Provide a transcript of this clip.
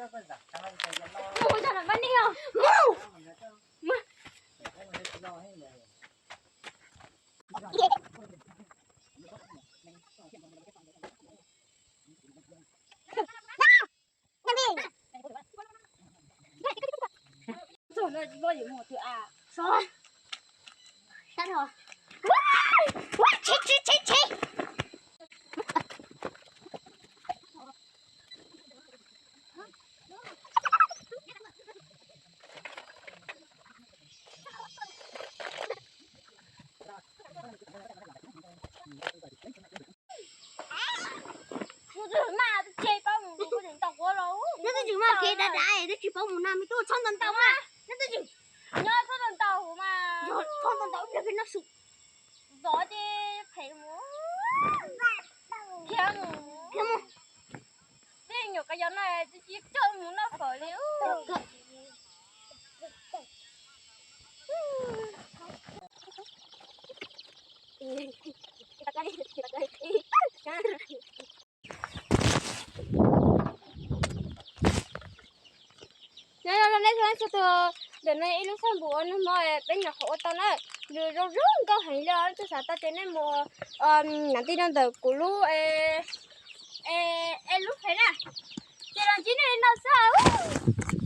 Mus nrog nam pab neeg os. Mus. Nyob twb tsis mas kev dav dav, twb tsis paub mus na, me tub, txhob ntaus ntaus mas. Nyob twb tsis, nyob txhob ntaus ntaus mas. Txhob ntaus ntaus ib pliag peb noj su. Zov ces phem mus. Khiav mus. Khiav mus. Tej nyuam qaj yos no tsis coj mus noj fawm li. Nyob zoo nej txhua leej txhua tus, ntawm no ib lub xab npum ua nag hmo peb nyuam qhuav ua tau na, nws zoo zoo nkauj heev li os. Leej twg xav tau ces nej mus nram ti no ntawm kuv lub, lub fej na, ces los ntsib nej li no xwb.